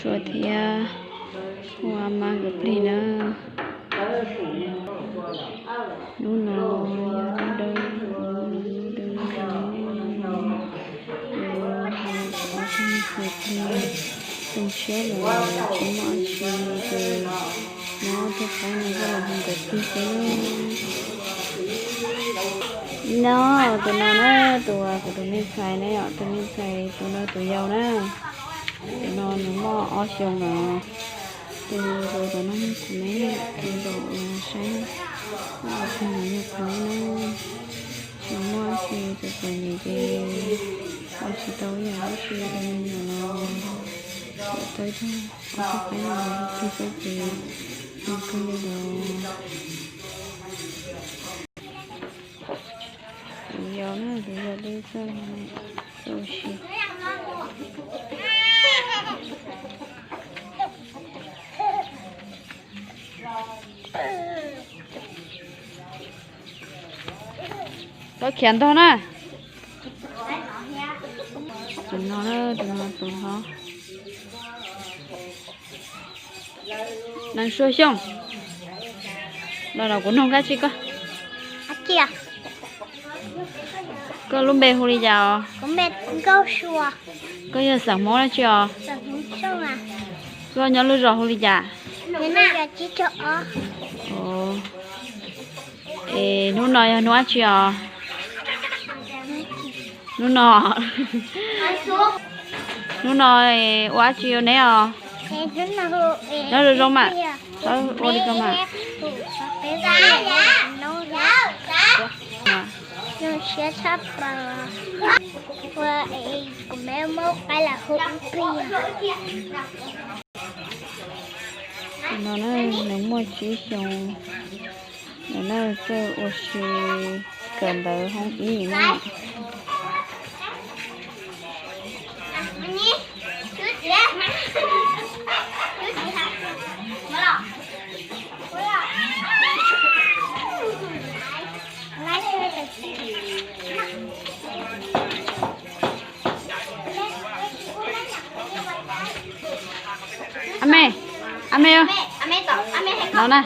Tuaj thiab ua mas nkawd plig na. Hnub no yog hnub dawb, hnub dawb no, yog ob tug me nyuam plig, zoo siab los tsis muaj dab tsi ces muab ob tug qaib no coj los hu nkawd plig xwb na. No, tus no na, tus uas kuv tus me ntxhais na yom, tus me ntxhais tus no tus yau na. Tus no nws muaj ob xyoos lawm. Tus zaum no yog kuv ne, tus zaum saib, tus no yog kuv ne na. Nws muaj ob xyoos, tus txom nyem ces ua tsis tau ib yam dab tsi rau me nyuam los yuav tau ib tug, ob tug qaib no los hu plig xwb ces zoo kawg li lawm. Tus yau na, tus yau deb txawj, txawj ua si. Tau khiav ntog na. Tus no, tus no tus hlob. Nees Suav Xyooj, los no kuv nug kab tsi koj. Koj lub npe hu li cas os? Koj yog xeem Hmoob dab tsi os? Koj nyob lub zos hu li cas? Es hnub no yog hnub dab tsi os? Hnub no, hnub no ua dab tsi ua neb os? Nyob zoo zoo mas, ua li ko mas. Tus no na, nws muaj tsib xyoos, nws na txawj ua si kawm ntawv hoob ib na. A me, a me, no na.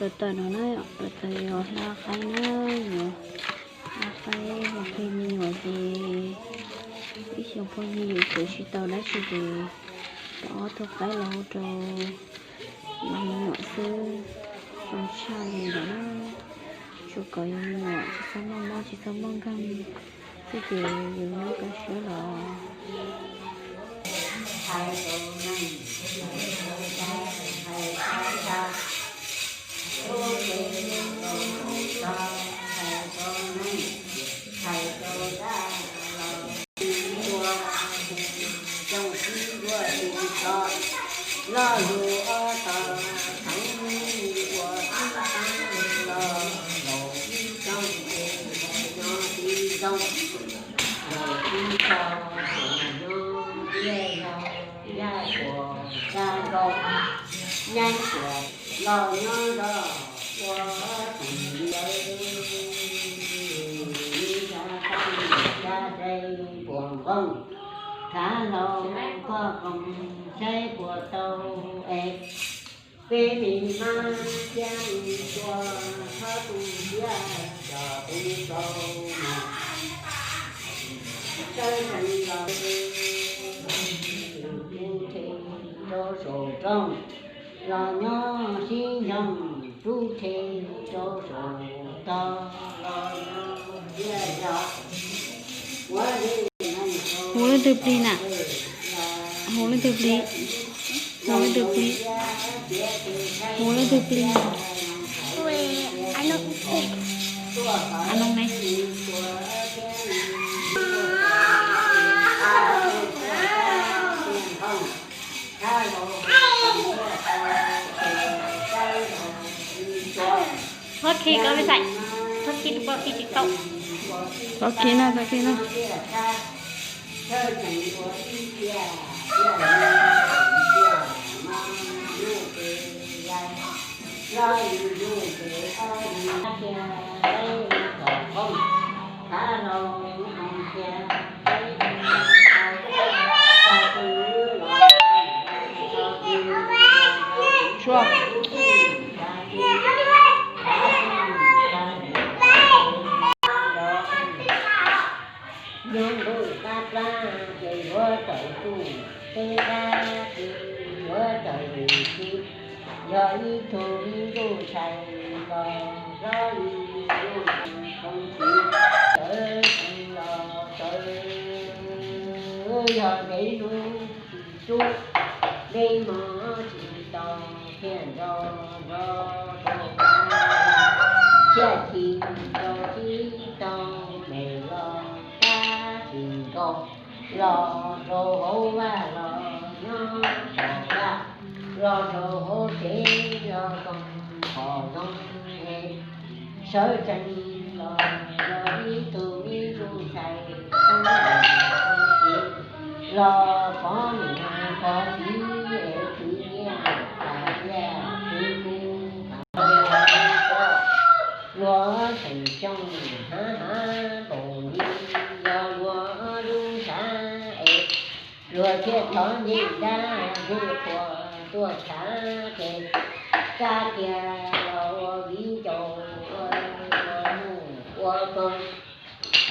Rau taws no na, rau taws yuav hla qaib na, yuav hla qaib ua plig me nyuam ces ib xyoos phooj ywg yuav tsis tau dab tsi ces rau ob tug qaib los hu rau yus me nyuam xwb, zoo tshaj li lawm. Tsuas kom yus me nyuam tsis txhob muaj mob tsis txhob muaj nkeeg xwb ces yus nyob kaj siab los. Thav hlau koj koom saib puas tau es peb me mab thiab me tua txhob tu siab cov peb tau mas sawv tsees los rau saum rooj los nyob sib nyoog rub rhe rau saum tog los nyob thiab yog ua li hu lub twg plig na. Mus leej twg plig? Mus leej twg plig? Mus leej twg plig? Anoo ne. Txhob khi koj li xais, txhob khi tus poj khi tsis tau. Txhob khi na, txhob khi na. Sua. Nyob ntuj qab plab ces yuav tawm tsuj, peb qab ces yuav tawm tsuj. Yog ib tug me ntsuj ntshai los hlob li ntsuj ntshai qhov txwv, sawv tsees los sawv. Yog ntev hnub tsis rub, ntev hmo tsis tau, thiaj nrog nrog rau qab, thiaj tsis tau tsis tau, ntev los qab tsis nkaus, los rau hauv vaj los nyob tom vaj, los rau hauv tsev los koom qhov zoo es. Sawv tsees los yog ib tug me ntsuj ntshai, los pov niam pov txiv es khwv nyiaj tas tiaj khwv kub, luag xeem Xyooj hav hav npaum li, yog luag lub ntshav es luag thiaj thov ncej dab ncej qhua tuaj tshav ces, txaj kiag los ua viv ncaus ua mus ua pog,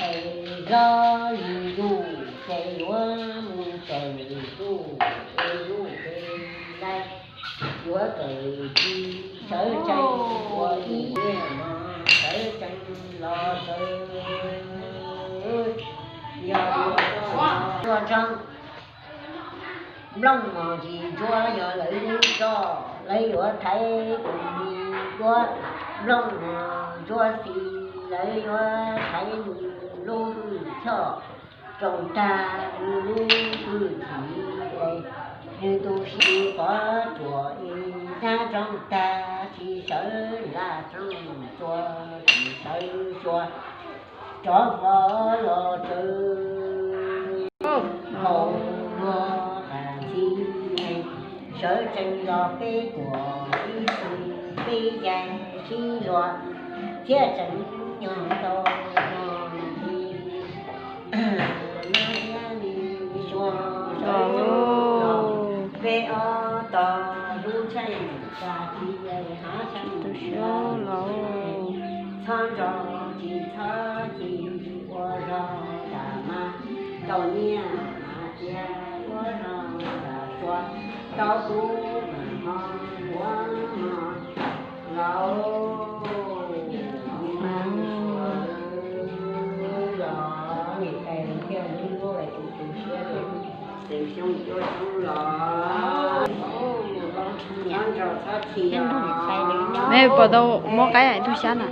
es zoj li yus ces yuav mus tawm tsuj, es yus ces lais yuav tawm ci, sawv tsees ua ib niaj no, sawv tsees los sawv. Yog tuaj tso, nplooj mos tsis ntsuab yog lawv lub zog, lawv yuav thaiv tus me duab. Nplooj mos ntsuab xis, lawv yuav thaiv nws lub hwj choj. Roos tag nws lub hwj chim, nws tu siab pov tsuas es dab roos tag tsis sawv, dab roos tsuas tsis sawv xyuas, rov vov los tsawv. Haus luag qas txhij, sawv tsees los peb tuam sib xws, peb yaig sib luag, thiaj tseem nyog tau li. Nab thiab li xyuas sawv tsees los, peb ob tog lub tsheej tag tsis hav tsheej los, txhob nrog tsis txhob ci, ua zog tas mas tau nyiaj, mas tias ua zog tas sua, tau kub mas ho yuav mos laus. Los niam tais thiaj lub lub es tus tu siab, tus xyoo cuab xyoo los, nrog txhob ci. Nej puas tau muab qaib tus xyab na?